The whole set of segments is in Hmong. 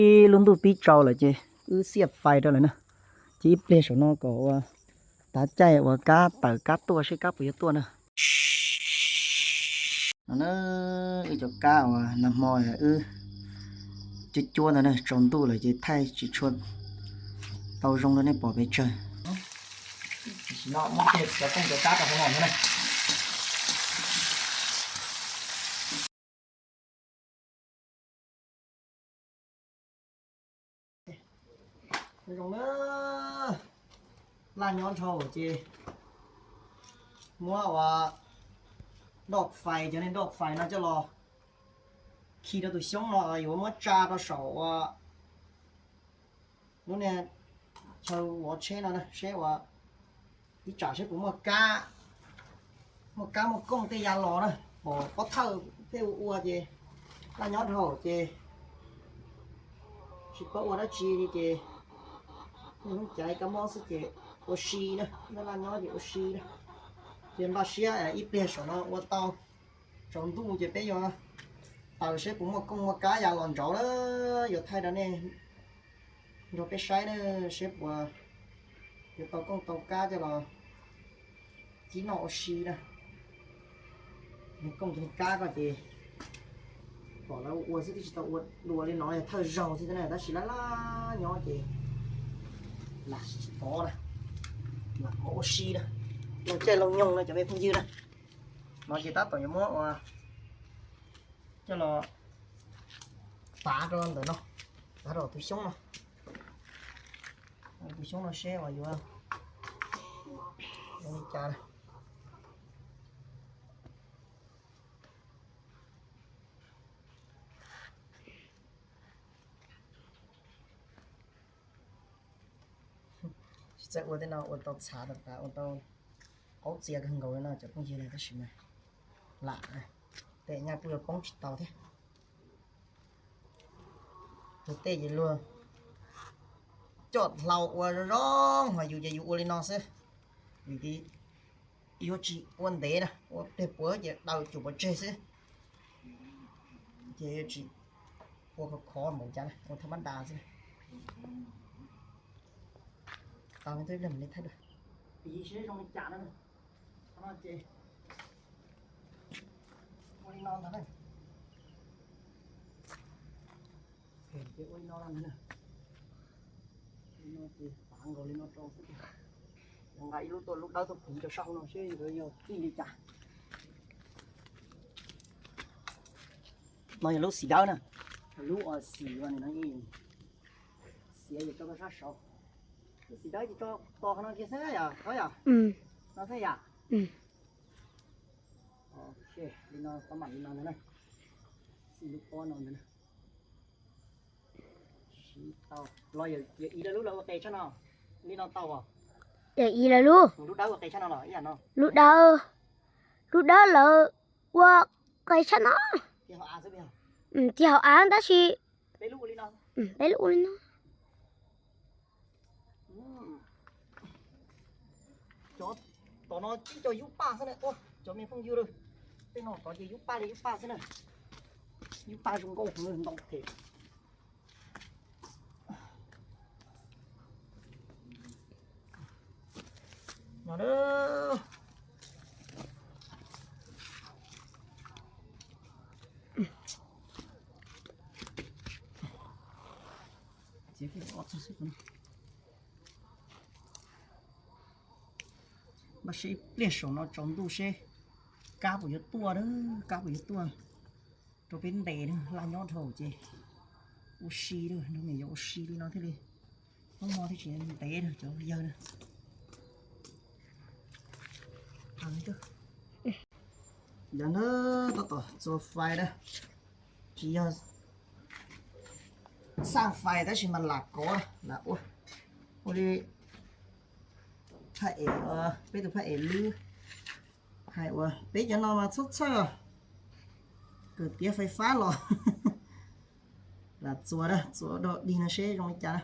Ib lub ntuj pib tsau lawm ces wb xiaj fais rau lawm na. Ces ib pliag saum no kom ua tav caij ua kab tawm kab tuaj seb kab puas yuav tuaj na. No na, wb cov kab uas nag hmo wb cuab cuab ntawd na, tsaus ntuj lawm ces thaij tsis tshua tau zoo rau nej pom pes tsawg. Tam sim no muab kiag cov tooj cov kab rau hauv no na. Zoo na, laj nyob dhau ces muab ua nroj fais, cov niag nroj fais no coj los khi rau tus xyoob no yuav muab tsa rau saum ua lub niag chaw vov tsheb no na, seb ua ib tsam seb puas muaj kab, muaj kab muaj kooj tej ya los na. Pom pov thawj peb ua ua ces laj nyob dhau ces tsis paub ua dab tsi li ces niaj hnub cav kab mob xwb ces ua si na, laj nyob ces ua si na. Ces npaj siab ib pliag saum no ua tau, tsaus ntuj ces peb yuav taws seb puas muaj kooj muaj kab ya los ntsauv na, yuav thaij rau nej nrog peb saib na, seb puas yuav tau kooj tau kab coj los kib noj ua si na. Kooj cov kab ko ces pom lawv ua xwb twb tsis tau ua dua li no, yog thawj zaug thiab na, tab sis laj laj nyob ces lam tsis tov na, lam ua ua si na, laug caij laug nyoog na cov me phooj ywg na. No ces tab tom yuav muab ua coj los tav rau ntawm no, tav rau tus xyoob no, tus xyoob no seb uas yuav li cas. Tsis txawj ua tej no ua tau txhav tau qav, ua tau qaub txias kawg nkaus li no cov phooj ywg na, tab sis mas lam, tej nyaj kuj yuav poob tsis tau thiab. Luag tej ces luag coj hlau ua zoo zoo, ho yus ces yus ua li no xwb, vim tias yuav tsis ua ntev na, ua pliag puav ces daws cuam pov tseg xwb, ces yuav tsis ua khov khov npaum cas na, ua tha mab das xwb. Tau, ib pliag mam li thaij dua. Piv seb zoo li cas na. Qhov no ces ua li no ntag na. Ces ua li no ntag na. Li no ces tav nkaus li no rau xwb. Nqa ib lub tuaj, lub dawb tuaj piv rau sab hauv no seb nkawd yog txij li cas. No yog lub xim dawb na. Lub uas xim uas no xiav yus tso rau sab saud. Lub xim dawb ces tso tos qhov no kiag xwb yom, Thov yom? No xwb yom? Li no, tau mam li no ntag na. Xim lub pob no ntag na. Siv tau los yog ib lub lawv ua qe tshaj no, li no tau os? Yog ib lawv lub, lub dawb ua qe tshaj no los ib yam no. Lub dawb, lub dawb lawv ua qe tshaj no. Tig hauv av tab sis peb lub ua li no, peb lub ua li no. Cov tom no tib co yub paj xwb na, cov me phooj ywg, tej no tod ces yub paj li yub paj xwb na. Yub paj zoo nkauj heev ntau them. No na. Npaj siab ib pliag saum no tsaus ntuj seb kab puas yuav tuaj, kab puas yuav tuaj rau peb ntes na, laj nyob dhau ces ua si, nrog me nyuam ua si li no thiaj li hnub no thiaj tsis ntev na cov yawg na. Yog na, tab tom txua fais na, tsis yog xaj fais tab sis mas lam kov lam ua, ua li phaj es, peb tus phaj es lwb hais uas peb cov no mas txhob txhawj, kawm tiav fais fab los. Lam txua, txua dog dig no seb zoo li cas na.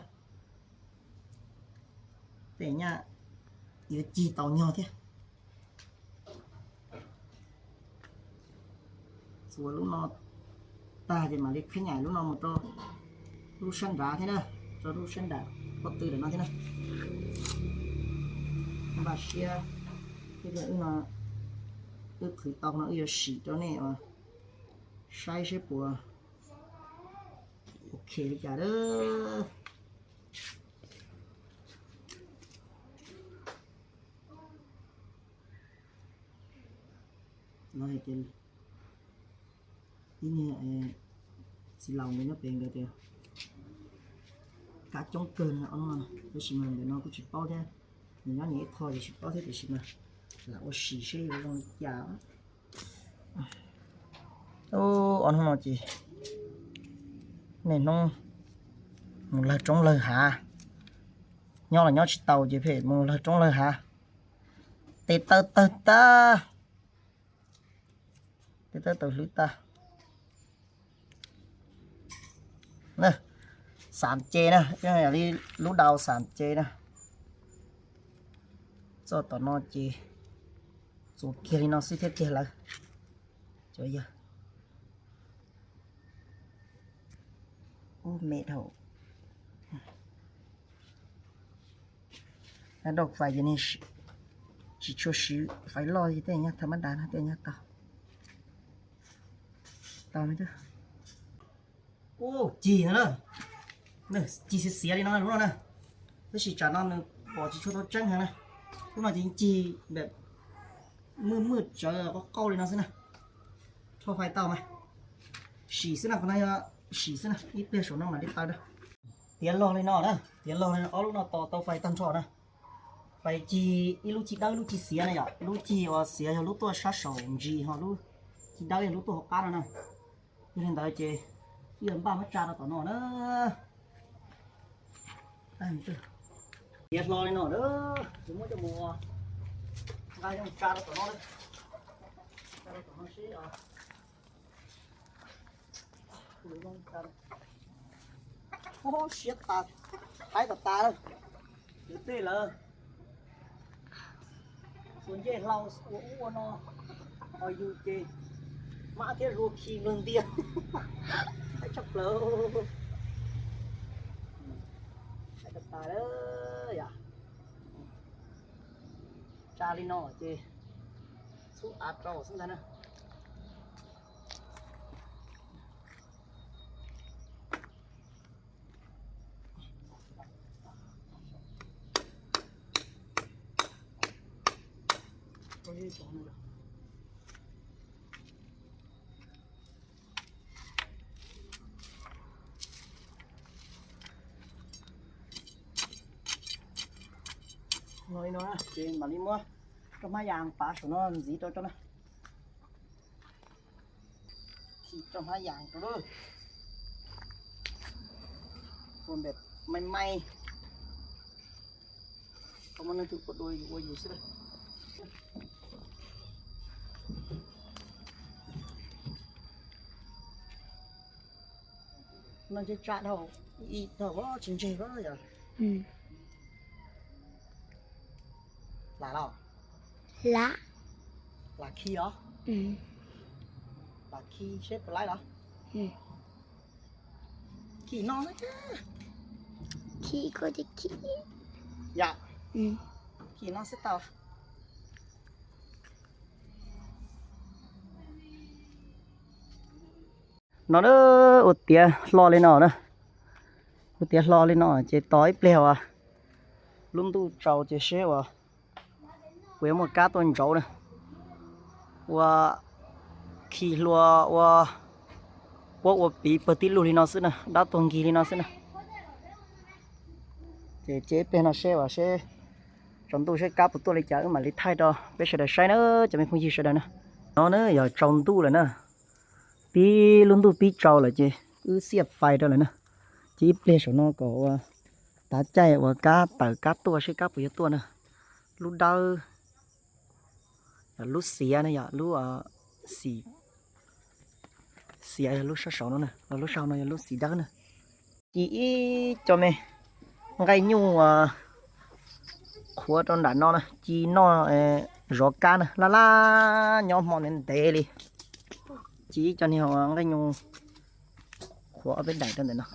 Tej nyaj yuav cig tau nyog thiab. Txua lub no tag ces mam li khib nyaim lub no mus rau Lub sab nrad thiab na, rau lub sab nram pob tw ntawm no thiab na. Npaj siab, wb no, wb qhwv tau no wb yuav sim rau nej saib seb puas ok li cas lawm. No hais tias ib niag txiv laus nkawd nyob pem nkawd tias kab coob kawg no, tab sis mas ntawm no kuj tsis paub thiab, nws nyob nws ib qho ces tsis paub thiab, tiam sis mas lam ua sim seb yuav zoo li cas. Ob hnub no ces niaj hnub mus lawg roob lawg hav, nyob los nyob tsis tau ces pheej mus lawg roob lawg hav, tes taw tawg tag, tes taw tawg hlwb tag. Xav ces na, yog li lub dau xav ces na, txog tom no ces txuas kiag li no xwb thiab tiag lawm. Cov yawg, ub me dhau. Dau fais ces tsis tshua siv fais loj, tej nyob tham mab das no tej nyob tau. Tau me tub. Ub, cig no na, cig xiav xiav li no lub no na, tab sis tsam no nws pom tsis tshua tau tseeb heev na. Lub no ces cig npam, mwj mwj tsawv qauj qauj li no xwb na. Rho fais tau mas, sim xwb na, qhov no yog sim xwb na, ib pliag saum no mam li taw na. Tiav log li no na, tiav log li no, ob lub no tos tau fais tag nrho na. Fais cig ib lub cig dawb lub cig xiav na yom, lub cig uas xiav yog lub tuaj sab saum ntsis, ho lub cig dawb yog lub tuaj hauv qab no na. Yog li ntawd ces wb yuav npaj muab tsa rau tom no na. Tiav hlo li no, yuav muab coj mus nqa coj mus tsa rau tom no, tsa rau tom no seb. Ub, siab tas, haib tas tas lawm. Kwv tij lawv txhua ncej hlau ua ub ua no, ho yus ces mab thiab zuag khi nplawg ntiag. Haib tshaj plaws. Haib tas tas lawm yom. Tsa li no ces xub av rau xwb ntag na. No li no ces mam li muab rau hmab yas pav saum no ntxiv rau rau na. Khi rau hmab yas rau lawm. Ua npem mai mai. Tau muaj leej twg ua dua yus ua yus xwb. No ntshe tsa dhau, ib dhau tsis ntseg los yog. Lam los? Lam. Lam khi os? Lam khi seb puas laib los? Khi no na. Khi ko khi. Yom. Khi no xwb tau. No na, ua tiav hlo li no na. Ua tiav hlo li no ces tos ib pliag uas lub ntuj tsaus ces seb uas puas yuav muaj kab tuaj ntsauv na. Ua khi hlua ua puab ua piv pawg tib lug li no xwb na, dab tuag nkig li no xwb na. Ces cia ib pliag no seb uas seb tsaus ntuj seb kab puas tuaj li cas wb mam li thaij rau peb sawv daws saib na cov me phooj ywg sawv daws na. No na yog tsaus ntuj lawm na, pib lub ntuj pib tsaus lawm ces wb xiaj fais rau lawm na. Ces ib pliag saum no kom ua tav caij ua kab tawm kab tuaj seb kab puas yuav tuaj na. Lub dawb, yog lub xiav na, yog lub xim, xiav yog lub sab saud no na, lub sab hauv no yog lub xim dawb na. Ci ib co me nqaij nyuj qhuav rau nram no na, ci noj zov kab na, laj laj nyob hmo ntev ntev li. Ci ib co niag nqaij nyuj qhuav ob peb daim rau ntawm no.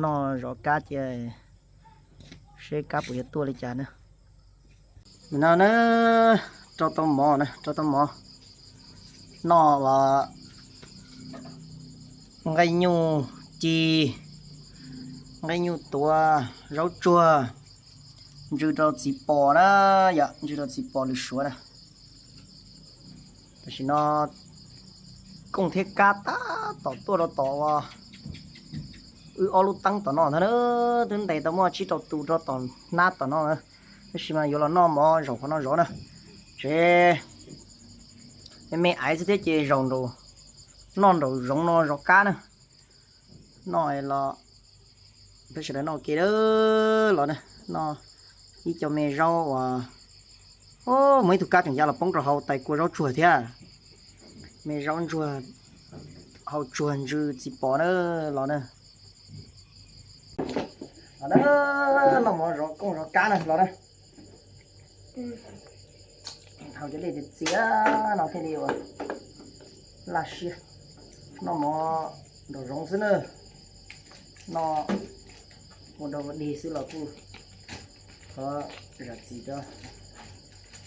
Noj zov kab ces seb kab puas yuav tuaj li cas na. No na, rau tau mov na, rau tau mov. Noj los nqaij nyuj ci, nqaij nyuj tuav, zaub tsuag, ntsw rau txiv pos na, yom, ntsw rau txiv pos lwm suav na. Tam sim no kooj thiab kab tab tom tuaj rau tom uas wb ob lub teeb tom no ntag na, twb ntes tau muaj tsib rau tus rau tom hnab tom no na. Tab sis mas yuav los noj mov zaum qhov no zov na, tsev me me aiv xwb thiab ces zaum nraum, noj nraum zoov no zov kab na. Noj los peb sawv daws noj ua ke los na, noj ib co me zaub uas, o, muaj ib tug kab tseem ya los poob rau hauv tais kua zaub tsuag thiab. Me zaub ntsuag hau tsuag ntsw txiv pos na, los na. Los na, noj mov zov kooj zov kab na, los na. Dhau cov liaj txias txias no thiaj li ua laj siab. Noj mov nraum zoov xwb na, noj ua dog ua dig xwb los kuj thov zam txim rau cov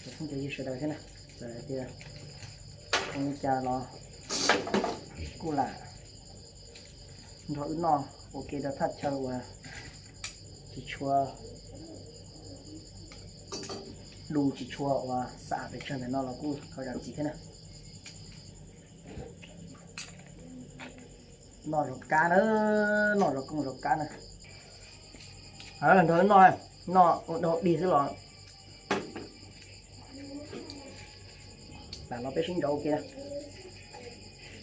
phooj cov ywg sawv daws thiab na. Txawm hais tias zoo li cas los kuj lam nrog wb noj ua ke rau thaj chaw uas tsis tshua du tsis tshua uas xam pes tsawg ntawm no los kuj thov zam txim thiab na. Noj zov kab na, noj zov kooj zov kab na. Nrog wb noj, noj ua dog dig xwb los lam los peb sib ntsauv ua ke.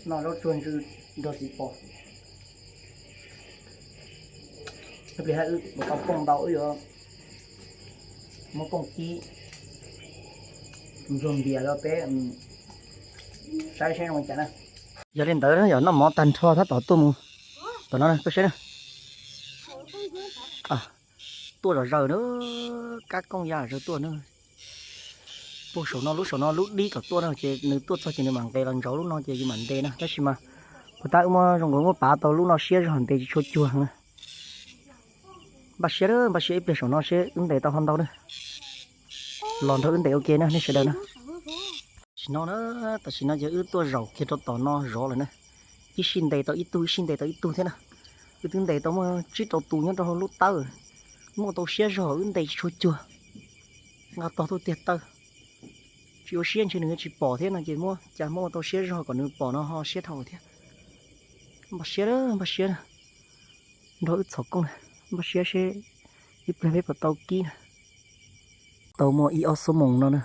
Noj zaub tsuag ntsw nrog txiv pos. Ib pliag wb mus tau kooj ntau wb yuav muab kooj kib ntxuag npias rau peb saib seb zoo li cas na. Yog li ntawd yog noj mov tag nrho tab tom tuaj mus tom no koj saib na. Tuaj zom zaws na, kab kooj ya zom zaws tuaj na. Puag saum no lub, saum no lub dib kom tuaj na, ces nws tuaj txog ces nws mam nqes los ntsauv lub no ces yus mam ntes na. Tab sis mas puag ta wb muab zoo nkaus muab pav tau lub no siab zog ntes tsis tshua cuag na. Npaj siab, npaj siab ib pliag saum no seb wb ntes tau ho ntau na. Los nrog wb ntes ua ke na nej sawv daws na. Tam sim no na, tam sim no ces wb tuaj zaum kiag rau tom no zov lawm na. Ib sij ntes tau ib tug, ib sij ntes tau ib tug thiab na. Wb twb ntes tau muaj tsib rau tus nyob rau hauv lub tawb. Muaj tau siab zog wb ntes tsis tshua cuag. Nqa tog tuaj tiag taw. Tsis ua siab ntshe nws yuav tsis pom thiab no ces muab cas muab ua tau siab zog kom nws pom no ho siab dhau thiab. Npaj siab, npaj siab na. Nrog wb txhom kooj na, npaj siab seb ib pliag peb puas tau kib na. Tau muaj ib ob xuab moos no na,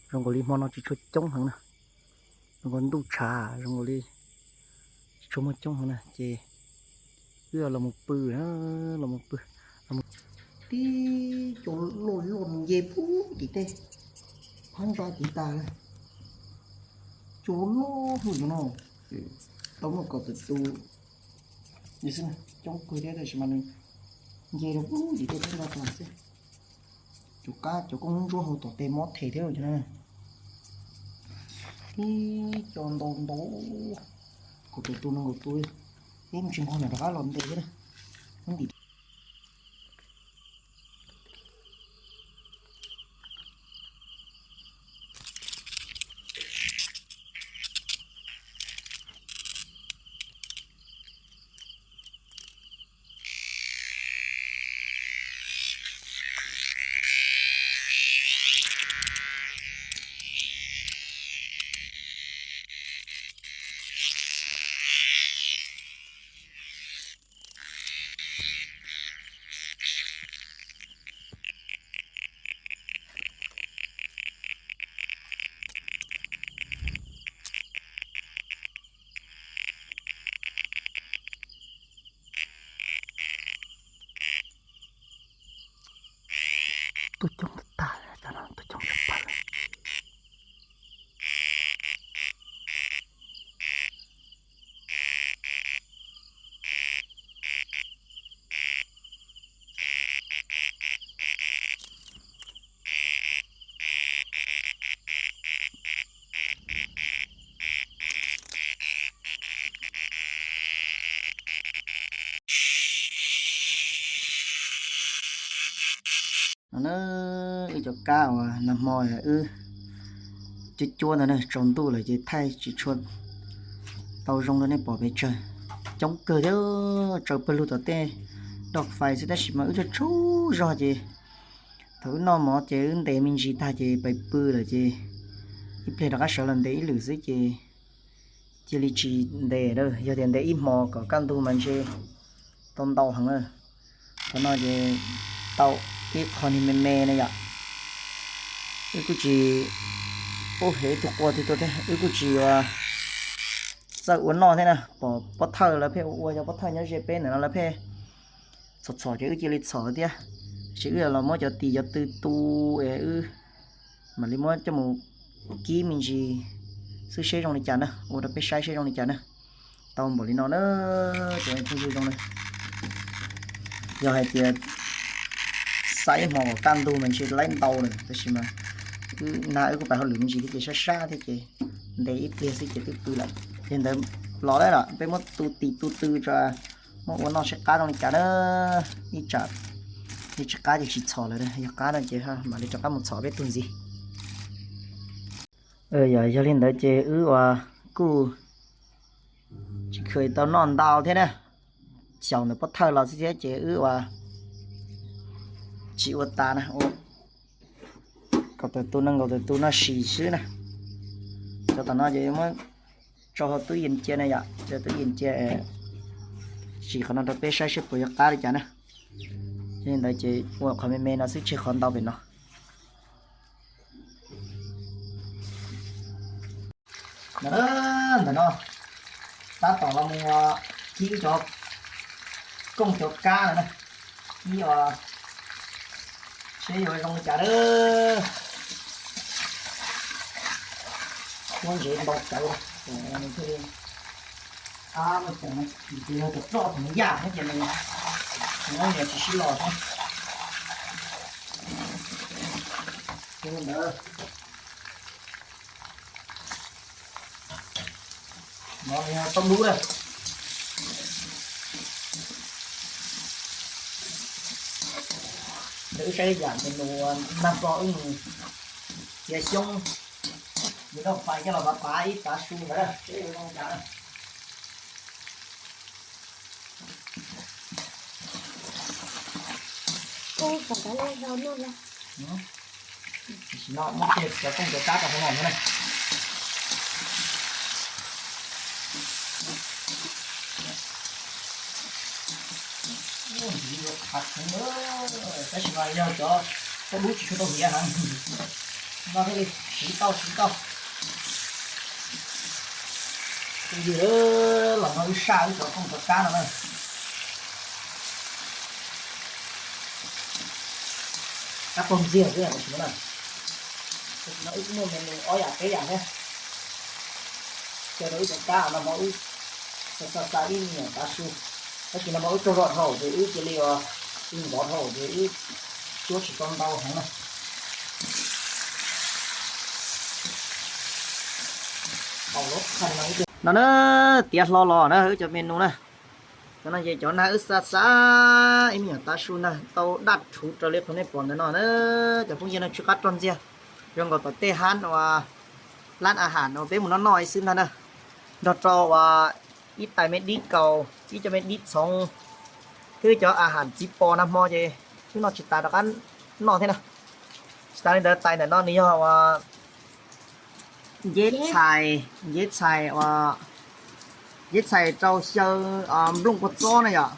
zoo nkaus li hmo no tsis tshua coob heev na, zoo nkaus ntuj tshav zoo nkaus li tsis tshua muaj coob heev na ces wb los mus pw, los mus pw. Tib co loj loj nce puag tim tej phab ntsa tid tas, co loj loj no, tau muaj kaum tawm tus xwb, coob kawg thiab tab sis mas nws nce rau puag tim tej phab ntsa tas xwb. Cov kab cov kooj ntsuab hauv tom tej mob them thiab cov na. Ib co ntau ntau, kaum tawm tus no nkaum tus, ib mus tsis nqog na rov qab los ntes thiab na. Ntim Na, wb cov kab uas nag hmo wb cuab cuab ntawd na, tsaus ntuj lawm ces thaij tsis tshua tau zoo rau nej pom pes tsawg. Coob kawg thiab, tsaws pawg lug tom tej doj fais xwb tab sis mas wb tsaug tsaug zog ces thaum wb noj mov ces wb ntes me ntsis tag ces pais pw lawm ces ib pliag rov qab sawv los ntes ib lwm xwb ces cia li tsis ntes. Yog tias ntes ib hmo kom kaj ntug mas ntshe tau ntau heev na. Qhov no ces tau ib qho niag me me na yom. Wb kuj tsis, ub, hem ib tug qua twg tuaj thiab, wb kuj tsis ua, txawj ua noj thiab na, pom pob thawj lawv pheej ua ua, cov pob thawj nyob ze peb ntawm no lawv pheej txhom txhom ces wb cia li txhom thiab. Tab sis wb los muab cov tis cov tw tu es wb mam li muab coj mus kib me ntsis xwb seb zoo li cas na, ua rau peb saib seb zoo li cas na. Tau npaum li no na, cov phooj ywg zoo na. Yog hais tias xav ib hmo kom kaj ntug mas ntshe laib ntau lawm tab sis mas wb nag wb kuj pais hauj lwm me ntsis thiab ces sab sab thiab ces ntes ib pliag xwb ces twb pw lawm. Yog li ntawd los lawm, peb muab tu tis tu tw tso, muab ua noj seb qab zoo li cas na. Ib tsam yog tsis qab ces tsis txhom lawm, yog qab no ces mam li rov qab mus txhom peb tug ntxiv. Yog, yog li ntawd ces wb ua kuj tsis kheev tau noj ntau thiab na, xyaum ntawm pob thawj los xwb thiab ces wb ua tsis ua tas na, ua kaum tawm tus no nkaus tawm tus no sim xwb na. Cov tom no ces muab tso hauv tub yees cia na yom, tso tub yees cia, sim qhov no rau peb saib seb puas yuav qab li cas na. Yog li ntawd ces ua qhov me me no xwb tseg qhov ntau pem no. Ntawm no tab tom los mus kib cov kooj cov kab no na, kib seb yuav zoo li cas na. Muab ntsev ntau cawv, thiaj li qab no, yog cov roj thaum yaj thiab ces nws tsis sib los thiab. Ntawd no yog tau dub na. Ntawd wb saib yam ntawd nag hmo wb mus txiav xyoob, nws doj fais coj los pav pav ib tav su ntawd seb zoo li cas. Tam sim no muab kiag cov kooj cov kab rau hauv no na. Tab sis mas yog cov koj dub tsis tshua tau hiav heev, no thiaj li siv tau siv tau. Phooj ywg, los nrog wb saj wb cov kooj cov kab no na. Kab qaug ntxiag xwb tam sim no na. Tam sim no wb muaj me nus ob yam peb yam thiab. Coj rau wb cov kab no mas wb xa xa xa ib me nyuam tav su, tab sis no mas wb tsaug zog dhau ces wb cia li ua, wb ntxov dhau ces wb cuab tsis tau ntau heev na. No na, tiav hlo los na wb cov me nus na. Cov no ces cov nag wb xa xa ib me nyuam tav su ntag tau daj rhuv raws li qhov nej pom ntawm no na. Cov phooj ywg, no tsw qab rog ntxiag zoo nkaus tom tej hab uas lab a has uas peb mus noj noj xwb ntag na. Nrog rau uas ib tais me dib kaus, ib co me dib txhoov, thiab cov a has txiv pos nag hmo ces wb noj tsis tas rov qab noj thiab na. Tsis tas li ntawd tais ntawm no nws yog uas nceb txhais, nceb txhais uas nceb txhais rau xyaw nplooj kua txob na yom.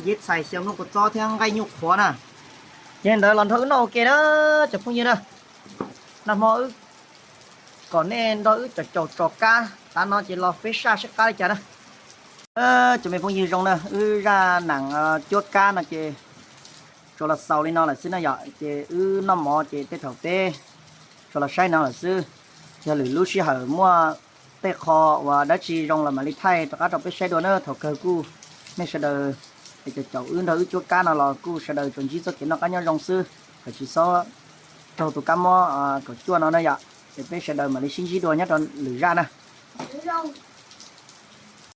Nceb txhais xyaw nplooj kua txob thiab nqaij nyuj qhuav na. Yog li ntawd los nrog wb noj ua ke na cov phooj ywg na. Nag hmo wb kom nej nrog wb caum caum tso kab, tav no ces los peb saj seb qab li cas na. Cov me phooj ywg zoo na, wb zaj nees cuab kab no ces tsuas los xaus li no lawm xwb na yom. Ces wb noj mov ces tej thaum peb tsuas los saib no lawm xwb. Yog lwm lub sij hawm muaj tej qho uas dab tsi zoo los mam li thaij rov qab rau peb saib dua na. Thaum kawg kuj nej sawv daws es caum caum wb nrog wb cuab kab no los kuj sawv daws tsuas ntsib txoj kev noj qab nyob zoo xwb, kom tsis txhob raug tus kab mob kaum cuaj no na yom. Ces peb sawv daws mam li sib ntsib dua nyob rau lwm zaj na.